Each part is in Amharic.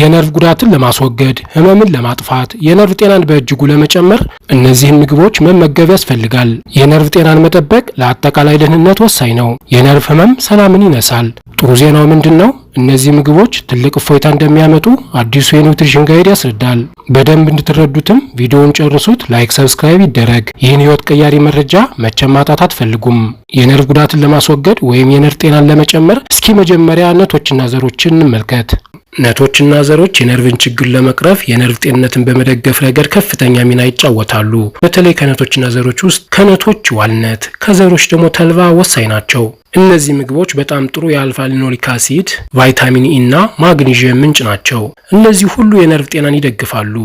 የነርቭ ጉዳትን ለማስወገድ፣ ህመምን ለማጥፋት፣ የነርቭ ጤናን በእጅጉ ለመጨመር እነዚህን ምግቦች መመገብ ያስፈልጋል። የነርቭ ጤናን መጠበቅ ለአጠቃላይ ደህንነት ወሳኝ ነው። የነርቭ ህመም ሰላምን ይነሳል። ጥሩ ዜናው ምንድን ነው? እነዚህ ምግቦች ትልቅ እፎይታ እንደሚያመጡ አዲሱ የ nutrition guide ያስረዳል። በደንብ እንድትረዱትም ቪዲዮውን ጨርሱት። Like፣ subscribe ይደረግ። ይህን ህይወት ቀያሪ መረጃ መቼም ማጣት አትፈልጉም። የነርቭ ጉዳትን ለማስወገድ ወይም የነርቭ ጤናን ለመጨመር እስኪ መጀመሪያ nut ኦችና ዘሮችን እንመልከት። Nut ኦችና ዘሮች የነርቭን ችግር ለመቅረፍ፣ የነርቭ ጤንነትን በመደገፍ ረገድ ከፍተኛ ሚና ይጫወታሉ። በተለይ ከ nut ኦችና ዘሮች ውስጥ ከ nut ኦች walnut፣ ከዘሮች ደግሞ ተልባ ወሳኝ ናቸው። እነዚህ ምግቦች በጣም ጥሩ የ alpha linolenic acid፣ ቫይታሚን ኢ እና ማግኒዥየም ምንጭ ናቸው። እነዚህ ሁሉ የነርቭ ጤናን ይደግፋሉ።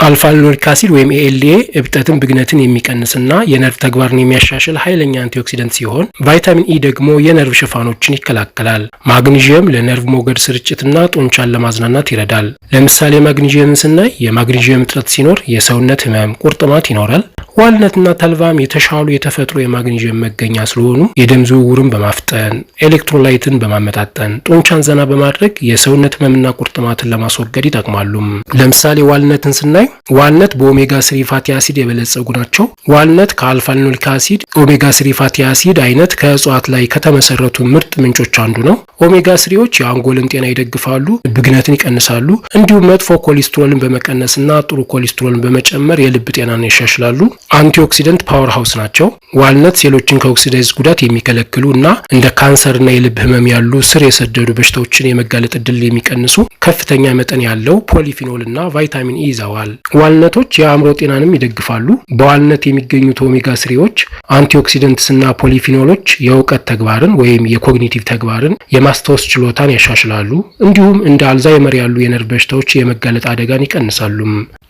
Alpha linolenic acid ወይም ALA እብጠትን፣ ብግነትን የሚቀንስና የነርቭ ተግባርን የሚያሻሽል ኃይለኛ antioxidant ሲሆን ቫይታሚን ኢ ደግሞ የነርቭ ሽፋኖችን ይከላከላል። ማግኒዥየም ለነርቭ ሞገድ ስርጭትና ጡንቻን ለማዝናናት ይረዳል። ለምሳሌ ማግኒዥየምን ስናይ የማግኒዥየም እጥረት ሲኖር የሰውነት ህመም፣ ቁርጥማት ይኖራል። Walnut ና ተልባም የተሻሉ የተፈጥሮ የማግኒዥየም መገኛ ስለሆኑ የደም ዝውውርን በማፍጠን፣ electrolyte ን በማመጣጠን፣ ጡንቻን ዘና በማድረግ የሰውነት ህመምና ቁርጥማትን ለማስወገድ ይጠቅማሉ። ለምሳሌ walnut ን ስናይ walnut በ omega 3 fatty acid የበለጸጉ ናቸው። Walnut ከ alpha linolenic acid omega 3 fatty acid አይነት ከእጽዋት ላይ ከተመሰረቱ ምርጥ ምንጮች አንዱ ነው። Omega 3 ዎች የአንጎልን ጤና ይደግፋሉ፣ ብግነትን ይቀንሳሉ፣ እንዲሁም መጥፎ ኮሌስትሮልን በመቀነስና ጥሩ ኮሌስትሮልን በመጨመር የልብ ጤናን ያሻሽላሉ። Antioxidant powerhouse ናቸው። Walnut ሴሎችን ከ oxidize ጉዳት የሚከለክሉ እና እንደ ካንሰርና የልብ ህመም ያሉ ስር የሰደዱ በሽታዎችን የመጋለጥ እድል የሚቀንሱ ከፍተኛ መጠን ያለው polyphenol እና ቫይታሚን ኢ ይዘዋል። Walnut ኦች የአእምሮ ጤናንም ይደግፋሉ። በ walnut የሚገኙት omega 3 ዎች፣ antioxidants እና polyphenol ኦች የእውቀት ተግባርን ወይም የ cognitive ተግባርን፣ የማስታወስ ችሎታን ያሻሽላሉ። እንዲሁም እንደ አልዛይመር ያሉ የነርቭ በሽታዎች የመጋለጥ አደጋን ይቀንሳሉ።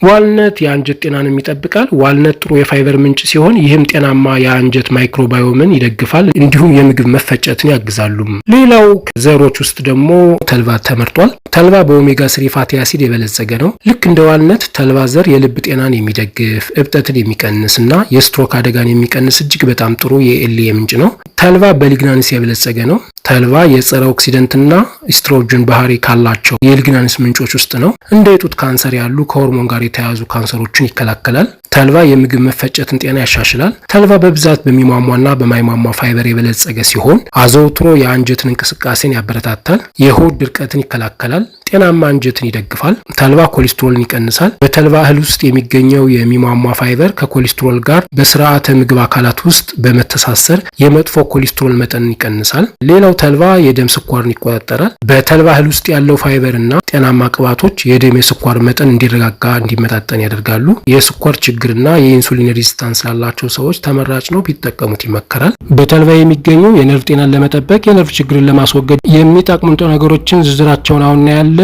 Walnut የአንጀት ጤናንም ይጠብቃል። Walnut ጥሩ የፋይበር ምንጭ ሲሆን ይህም ጤናማ የአንጀት microbiome ን ይደግፋል፣ እንዲሁም የምግብ መፈጨትን ያግዛሉ። ሌላው ዘሮች ውስጥ ደግሞ ተልባ ተመርጧል። ተልባ በ omega 3 fatty acid የበለጸገ ነው። ልክ እንደ walnut ተልባ ዘር የልብ ጤናን የሚደግፍ፣ እብጠትን የሚቀንስ እና የስትሮክ አደጋን የሚቀንስ እጅግ በጣም ጥሩ የ ALA ምንጭ ነው። ተልባ በ lignans የበለጸገ ነው። ተልባ የጸረ oxidant ና ኤስትሮጅን ባህሪ ካላቸው የ lignans ምንጮች ውስጥ ነው። እንደ የጡት ካንሰር ያሉ ከሆርሞን ጋር የተያያዙ ካንሰሮችን ይከላከላል። ተልባ የምግብ መፈጨትን ጤና ያሻሽላል። ተልባ በብዛት በሚሟሟና በማይሟሟ ፋይበር የበለጸገ ሲሆን አዘውትሮ የአንጀትን እንቅስቃሴን ያበረታታል። የሆድ ድርቀትን ይከላከላል። ጤናማ አንጀትን ይደግፋል። ተልባ ኮሌስትሮልን ይቀንሳል። በተልባ እህል ውስጥ የሚገኘው የሚሟሟ ፋይበር ከኮሌስትሮል ጋር በስርዓተ ምግብ አካላት ውስጥ በመተሳሰር የመጥፎ ኮሌስትሮል መጠንን ይቀንሳል። ሌላው ተልባ የደም ስኳርን ይቆጣጠራል። በተልባ እህል ውስጥ ያለው ፋይበር እና ጤናማ ቅባቶች የደም የስኳር መጠን እንዲረጋጋ፣ እንዲመጣጠን ያደርጋሉ። የስኳር ችግርና የ insulin resistance ላላቸው ሰዎች ተመራጭ ነው፣ ቢጠቀሙት ይመከራል። በተልባ የሚገኙ የነርቭ ጤናን ለመጠበቅ፣ የነርቭ ችግርን ለማስወገድ የሚጠቅሙ ንጥረ ነገሮችን ዝርዝራቸውን አሁን እናያለን።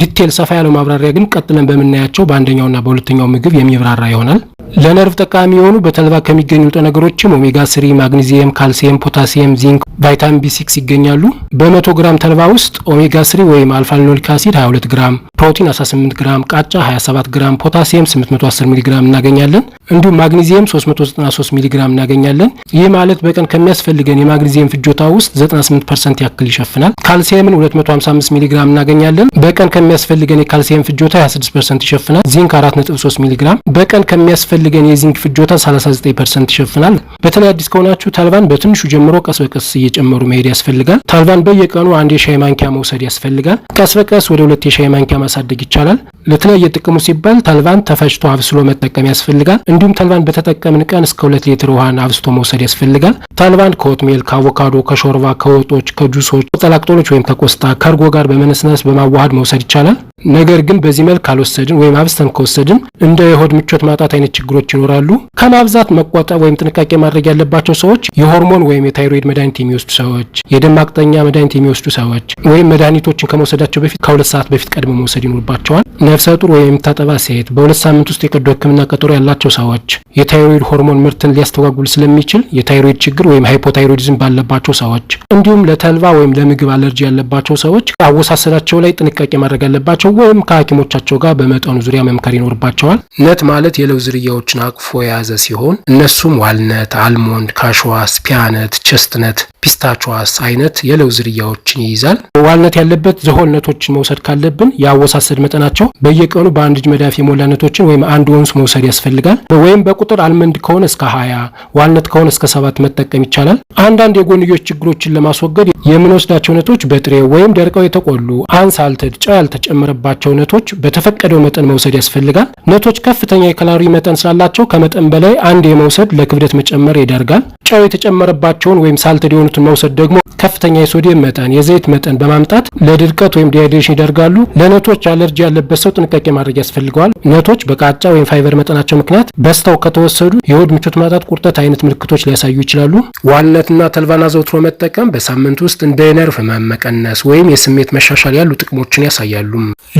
Detail ሰፋ ያለው ማብራሪያ ግን ቀጥለን በምናያቸው በአንደኛውና በሁለተኛው ምግብ የሚብራራ ይሆናል። ለነርቭ ጠቃሚ የሆኑ በተልባ ከሚገኙ ንጥረ ነገሮችም omega 3፣ ማግኒዚየም፣ ካልሲየም፣ ፖታሲየም፣ ዚንክ፣ ቫይታሚን B6 ይገኛሉ። በ100 ግራም ተልባ ውስጥ ኦሜጋ 3 ወይም alpha linolenic acid 22 ግራም፣ ፕሮቲን 18 ግራም፣ ቃጫ 27 ግራም፣ ፖታሲየም 810 ሚሊ ግራም እናገኛለን። እንዲሁም ማግኒዚየም 393 ሚሊ ግራም እናገኛለን። ይህ ማለት በቀን ከሚያስፈልገን የማግኒዚየም ፍጆታ ውስጥ 98% ያክል ይሸፍናል። ካልሲየምን 255 ሚሊ ግራም እናገኛለን። በቀን ከሚያስፈልገን የካልሲየም ፍጆታ 26% ይሸፍናል። ዚንክ 4.3 ሚሊ ግራም በቀን ከሚያስፈልገን የዚንክ ፍጆታ 39% ይሸፍናል። በተለይ አዲስ ከሆናችሁ ተልባን በትንሹ ጀምሮ ቀስ በቀስ እየጨመሩ መሄድ ያስፈልጋል። ተልባን በየቀኑ አንድ የሻይ ማንኪያ መውሰድ ያስፈልጋል። ቀስ በቀስ ወደ ሁለት የሻይ ማንኪያ ማሳደግ ይቻላል። ለተለያየ ጥቅሙ ሲባል ተልባን ተፈጭቶ አብስሎ መጠቀም ያስፈልጋል። እንዲሁም ተልባን በተጠቀምን ቀን እስከ 2 ሊትር ውሃን አብዝቶ መውሰድ ያስፈልጋል። ተልባን ከ oatmeal፣ ከአቮካዶ፣ ከሾርባ፣ ከወጦች፣ ከጁሶች፣ ቅጠላቅጠሎች ወይም ከቆስጣ፣ ከእርጎ ጋር በመነስነስ በማዋሃድ መውሰድ ይቻላል። ነገር ግን በዚህ መልክ ካልወሰድን ወይም አብዝተን ከወሰድን እንደ የሆድ ምቾት ማጣት አይነት ችግሮች ይኖራሉ። ከማብዛት መቆጠብ ወይም ጥንቃቄ ማድረግ ያለባቸው ሰዎች የሆርሞን ወይም የታይሮይድ መድኃኒት የሚወስዱ ሰዎች፣ የደም ማቅጠኛ መድኃኒት የሚወስዱ ሰዎች ወይም መድኃኒቶችን ከመውሰዳቸው በፊት ከ2 ሰዓት በፊት ቀድሞ መውሰድ ይኖርባቸዋል። ነፍሰ ጡር ወይም የምታጠባ ሴት፣ በ2 ሳምንት ውስጥ የቀዶ ሕክምና ቀጠሮ ያላቸው ሰዎች፣ የታይሮይድ ሆርሞን ምርትን ሊያስተጓጉል ስለሚችል የታይሮይድ ችግር ወይም hypothyroidism ባለባቸው ሰዎች፣ እንዲሁም ለተልባ ወይም ለምግብ አለርጂ ያለባቸው ሰዎች አወሳሰዳቸው ላይ ጥንቃቄ ማድረግ አለባቸው ወይም ከሐኪሞቻቸው ጋር በመጠኑ ዙሪያ መምከር ይኖርባቸዋል። Nut ማለት የለውዝ ዝርያዎችን አቅፎ የያዘ ሲሆን እነሱም walnut፣ almond፣ cashews፣ peanut፣ chestnut፣ pistachios አይነት የለውዝ ዝርያዎችን ይይዛል። Walnut ያለበት the whole nut ኦችን መውሰድ ካለብን የአወሳሰድ መጠናቸው በየቀኑ በአንድ እጅ መዳፍ የሞላ nut ኦችን ወይም 1 ኦንስ መውሰድ ያስፈልጋል። ወይም በቁጥር almond ከሆነ እስከ 20፣ walnut ከሆነ እስከ 7 መጠቀም ይቻላል። አንዳንድ የጎንዮሽ ችግሮችን ለማስወገድ የምንወስዳቸው nut ኦች በጥሬ ወይም ደርቀው የተቆሉ፣ unsalted፣ ጨው ያልተጨመረባቸው nut ኦች በተፈቀደው መጠን መውሰድ ያስፈልጋል። Nut ኦች ከፍተኛ የካሎሪ መጠን ስላላቸው ከመጠን በላይ አንዴ መውሰድ ለክብደት መጨመር ይዳርጋል። ጨው የተጨመረባቸውን ወይም salted የሆኑትን መውሰድ ደግሞ ከፍተኛ የሶዲየም መጠን፣ የዘይት መጠን በማምጣት ለድርቀት ወይም dehydration ይዳርጋሉ። ለ nut ኦች አለርጂ ያለበት ሰው ጥንቃቄ ማድረግ ያስፈልገዋል። Nut ኦች በቃጫ ወይም ፋይበር መጠናቸው ምክንያት በዝተው ከተወሰዱ የሆድ ምቾት ማጣት፣ ቁርጠት አይነት ምልክቶች ሊያሳዩ ይችላሉ። Walnut ና ተልባን አዘውትሮ መጠቀም በሳምንት ውስጥ እንደ የነርቭ ህመም መቀነስ ወይም የስሜት መሻሻል ያሉ ጥቅሞችን ያሳያሉ።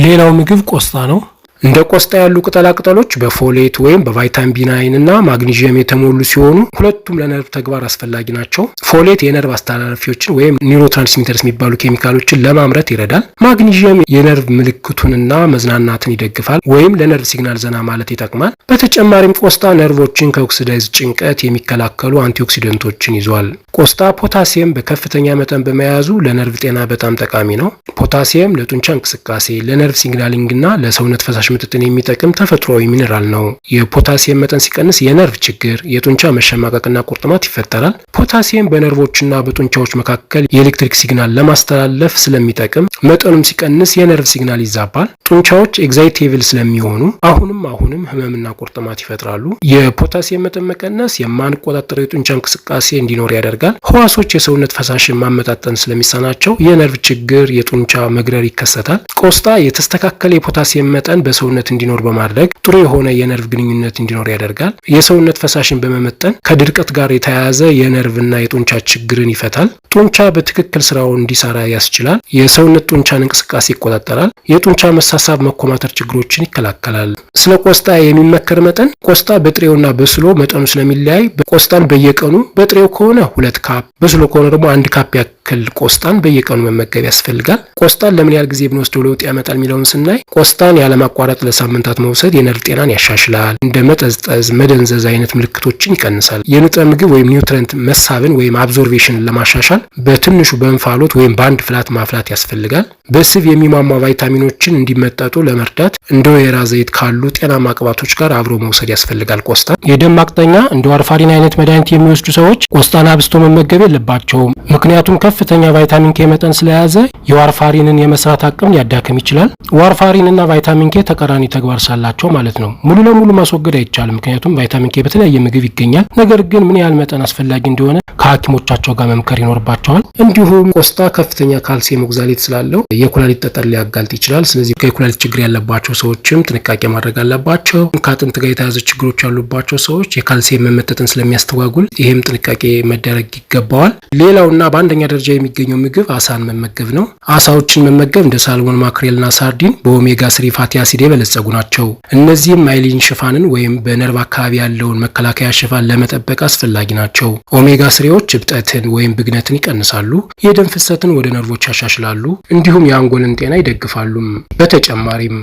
ሌላው ምግብ ቆስጣ ነው። እንደ ቆስጣ ያሉ ቅጠላ ቅጠሎች በ folate ወይም በቫይታሚን B9 እና ማግኒዥየም የተሞሉ ሲሆኑ ሁለቱም ለነርቭ ተግባር አስፈላጊ ናቸው። Folate የነርቭ አስተላላፊዎችን ወይም neurotransmitters የሚባሉ ኬሚካሎችን ለማምረት ይረዳል። ማግኒዥየም የነርቭ ምልክቱንና መዝናናትን ይደግፋል ወይም ለነርቭ signal ዘና ማለት ይጠቅማል። በተጨማሪም ቆስጣ ነርቮችን ከ oxidize ጭንቀት የሚከላከሉ antioxidant ኦችን ይዟል። ቆስጣ ፖታሲየም በከፍተኛ መጠን በመያዙ ለነርቭ ጤና በጣም ጠቃሚ ነው። ፖታሲየም ለጡንቻ እንቅስቃሴ፣ ለነርቭ signaling እና ለሰውነት ፈሳሽ ምጥጥን የሚጠቅም ተፈጥሯዊ ሚኔራል ነው። የፖታሲየም መጠን ሲቀንስ የነርቭ ችግር፣ የጡንቻ መሸማቀቅና ቁርጥማት ይፈጠራል። ፖታሲየም በነርቮችና በጡንቻዎች መካከል የኤሌክትሪክ signal ለማስተላለፍ ስለሚጠቅም መጠኑም ሲቀንስ የነርቭ signal ይዛባል። ጡንቻዎች excitable ስለሚሆኑ አሁንም አሁንም ህመምና ቁርጥማት ይፈጥራሉ። የፖታሲየም መጠን መቀነስ የማንቆጣጠረው የጡንቻ እንቅስቃሴ እንዲኖር ያደርጋል። ህዋሶች የሰውነት ፈሳሽን ማመጣጠን ስለሚሳናቸው የነርቭ ችግር፣ የጡንቻ መግረር ይከሰታል። ቆስጣ የተስተካከለ የፖታሲየም መጠን በሰውነት እንዲኖር በማድረግ ጥሩ የሆነ የነርቭ ግንኙነት እንዲኖር ያደርጋል። የሰውነት ፈሳሽን በመመጠን ከድርቀት ጋር የተያያዘ የነርቭና የጡንቻ ችግርን ይፈታል። ጡንቻ በትክክል ስራውን እንዲሰራ ያስችላል። የሰውነት ጡንቻን እንቅስቃሴ ይቆጣጠራል። የጡንቻ መሳሳብ፣ መኮማተር ችግሮችን ይከላከላል። ስለ ቆስጣ የሚመከር መጠን፣ ቆስጣ በጥሬውና በስሎ መጠኑ ስለሚለያይ ቆስጣን በየቀኑ በጥሬው ከሆነ 2 cup፣ በስሎ ከሆነ ደግሞ 1 cup ያክል ቆስጣን በየቀኑ መመገብ ያስፈልጋል። ቆስጣን ለምን ያህል ጊዜ ብንወስደው ለውጥ ያመጣል የሚለውን ስናይ ቆስጣን ያለማቋረጥ ለሳምንታት መውሰድ የነርቭ ጤናን ያሻሽላል። እንደ መጠዝጠዝ፣ መደንዘዝ አይነት ምልክቶችን ይቀንሳል። የንጥረ ምግብ ወይም nutrient መሳብን ወይም absorption ን ለማሻሻል በትንሹ በእንፋሎት ወይም በአንድ ፍላት ማፍላት ያስፈልጋል። በስብ የሚሟሟ ቫይታሚኖችን እንዲመጠጡ ለመርዳት እንደ ወይራ ዘይት ካሉ ጤናማ ቅባቶች ጋር አብሮ መውሰድ ያስፈልጋል። ቆስጣ የደም ማቅጠኛ እንደ warfarin አይነት መድኃኒት የሚወስዱ ሰዎች ቆስጣን አብዝቶ መመገብ የለባቸውም። ምክንያቱም ከፍተኛ ቫይታሚን K መጠን ስለያዘ የ warfarin ን የመስራት አቅም ሊያዳክም ይችላል። Warfarin እና ቫይታሚን K ተቃራኒ ተግባር ስላላቸው ማለት ነው። ሙሉ ለሙሉ ማስወገድ አይቻልም፣ ምክንያቱም ቫይታሚን K በተለያየ ምግብ ይገኛል። ነገር ግን ምን ያህል መጠን አስፈላጊ እንደሆነ ከሐኪሞቻቸው ጋር መምከር ይኖርባቸዋል። እንዲሁም ቆስጣ ከፍተኛ calcium oxalate ስላለው የኩላሊት ጠጠር ሊያጋልጥ ይችላል። ስለዚህ የኩላሊት ችግር ያለባቸው ሰዎችም ጥንቃቄ ማድረግ አለባቸው። ከአጥንት ጋር የተያያዘ ችግሮች ያሉባቸው ሰዎች የካልሲየም መመጠጥን ስለሚያስተጓጉል ይህም ጥንቃቄ መደረግ ይገባዋል። ሌላውና በአንደኛ ደረጃ የሚገኘው ምግብ አሳን መመገብ ነው። አሳዎችን መመገብ እንደ salmon፣ mackerel ና sardine በ omega 3 fatty acid የበለጸጉ ናቸው። እነዚህም myelin ሽፋንን ወይም በነርቭ አካባቢ ያለውን መከላከያ ሽፋን ለመጠበቅ አስፈላጊ ናቸው። Omega 3 ዎች እብጠትን ወይም ብግነትን ይቀንሳሉ፣ የደም ፍሰትን ወደ ነርቮች ያሻሽላሉ፣ እንዲሁም የአንጎልን ጤና ይደግፋሉ። በተጨማሪም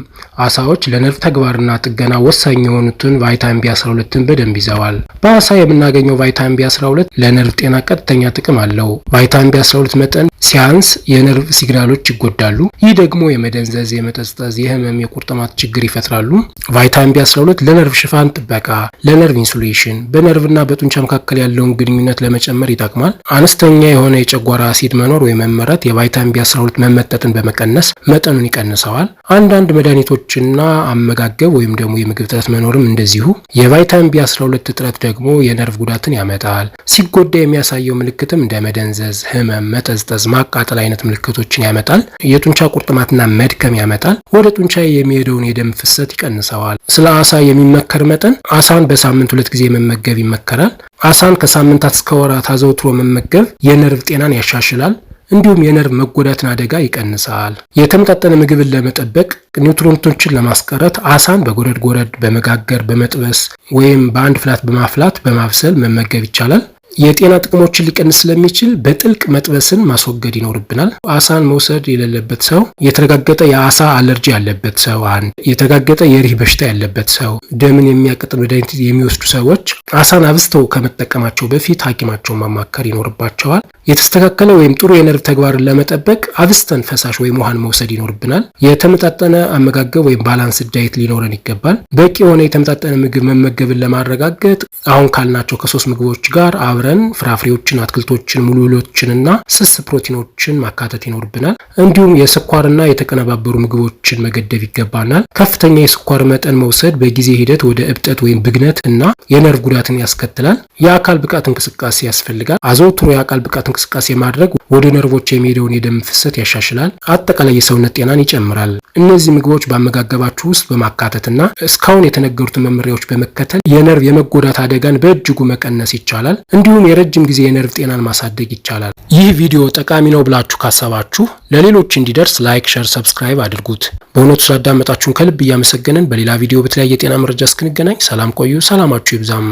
አሳዎች ለነርቭ ተግባርና ጥገና ወሳኝ የሆኑትን ቫይታሚን B12ን በደንብ ይዘዋል። በአሳ የምናገኘው ቫይታሚን B12 ለነርቭ ጤና ቀጥተኛ ጥቅም አለው። ቫይታሚን B12 መጠን ሲያንስ የነርቭ signal ኦች ይጎዳሉ። ይህ ደግሞ የመደንዘዝ፣ የመጠዝጠዝ፣ የህመም፣ የቁርጥማት ችግር ይፈጥራሉ። ቫይታሚን B12 ለነርቭ ሽፋን ጥበቃ፣ ለነርቭ insulation፣ በነርቭና በጡንቻ መካከል ያለውን ግንኙነት ለመጨመር ይጠቅማል። አነስተኛ የሆነ የጨጓራ አሲድ መኖር ወይም መመረት የቫይታሚን B12 መመጠጥን በመቀነስ መጠኑን ይቀንሰዋል። አንዳንድ መድኃኒቶችና አመጋገብ ወይም ደግሞ የምግብ እጥረት መኖርም እንደዚሁ። የቫይታሚን B12 እጥረት ደግሞ የነርቭ ጉዳትን ያመጣል። ሲጎዳ የሚያሳየው ምልክትም እንደ መደንዘዝ፣ ህመም፣ መጠዝጠዝ፣ ማቃጠል አይነት ምልክቶችን ያመጣል። የጡንቻ ቁርጥማትና መድከም ያመጣል። ወደ ጡንቻ የሚሄደውን የደም ፍሰት ይቀንሰዋል። ስለ አሳ የሚመከር መጠን፣ አሳን በሳምንት ሁለት ጊዜ መመገብ ይመከራል። አሳን ከሳምንታት እስከ ወራት አዘውትሮ መመገብ የነርቭ ጤናን ያሻሽላል። እንዲሁም የነርቭ መጎዳትን አደጋ ይቀንሳል። የተመጣጠነ ምግብን ለመጠበቅ nutrient ኦችን ለማስቀረት አሳን በጎረድ ጎረድ በመጋገር፣ በመጥበስ ወይም በአንድ ፍላት በማፍላት በማብሰል መመገብ ይቻላል። የጤና ጥቅሞችን ሊቀንስ ስለሚችል በጥልቅ መጥበስን ማስወገድ ይኖርብናል። አሳን መውሰድ የሌለበት ሰው የተረጋገጠ የአሳ አለርጂ ያለበት ሰው፣ አንድ የተረጋገጠ የሪህ በሽታ ያለበት ሰው፣ ደምን የሚያቀጥን መድኃኒት የሚወስዱ ሰዎች አሳን አብዝተው ከመጠቀማቸው በፊት ሐኪማቸውን ማማከር ይኖርባቸዋል። የተስተካከለ ወይም ጥሩ የነርቭ ተግባርን ለመጠበቅ አብዝተን ፈሳሽ ወይም ውሃን መውሰድ ይኖርብናል። የተመጣጠነ አመጋገብ ወይም balanced diet ሊኖረን ይገባል። በቂ የሆነ የተመጣጠነ ምግብ መመገብን ለማረጋገጥ አሁን ካልናቸው ከሶስት ምግቦች ጋር አብረን ፍራፍሬዎችን፣ አትክልቶችን፣ ሙሉ እህሎችንና ስስ ፕሮቲኖችን ማካተት ይኖርብናል። እንዲሁም የስኳርና የተቀነባበሩ ምግቦችን መገደብ ይገባናል። ከፍተኛ የስኳር መጠን መውሰድ በጊዜ ሂደት ወደ እብጠት ወይም ብግነት እና የነርቭ ጉዳትን ያስከትላል። የአካል ብቃት እንቅስቃሴ ያስፈልጋል። አዘውትሮ የአካል ብቃት እንቅስቃሴ ማድረግ ወደ ነርቮች የሚሄደውን የደም ፍሰት ያሻሽላል። አጠቃላይ የሰውነት ጤናን ይጨምራል። እነዚህ ምግቦች በአመጋገባችሁ ውስጥ በማካተትና እስካሁን የተነገሩትን መመሪያዎች በመከተል የነርቭ የመጎዳት አደጋን በእጅጉ መቀነስ ይቻላል። እንዲሁም የረጅም ጊዜ የነርቭ ጤናን ማሳደግ ይቻላል። ይህ ቪዲዮ ጠቃሚ ነው ብላችሁ ካሰባችሁ ለሌሎች እንዲደርስ like፣ share፣ subscribe አድርጉት። በእውነቱ ስላዳመጣችሁን ከልብ እያመሰገንን በሌላ ቪዲዮ በተለያየ የጤና መረጃ እስክንገናኝ ሰላም ቆዩ። ሰላማችሁ ይብዛም።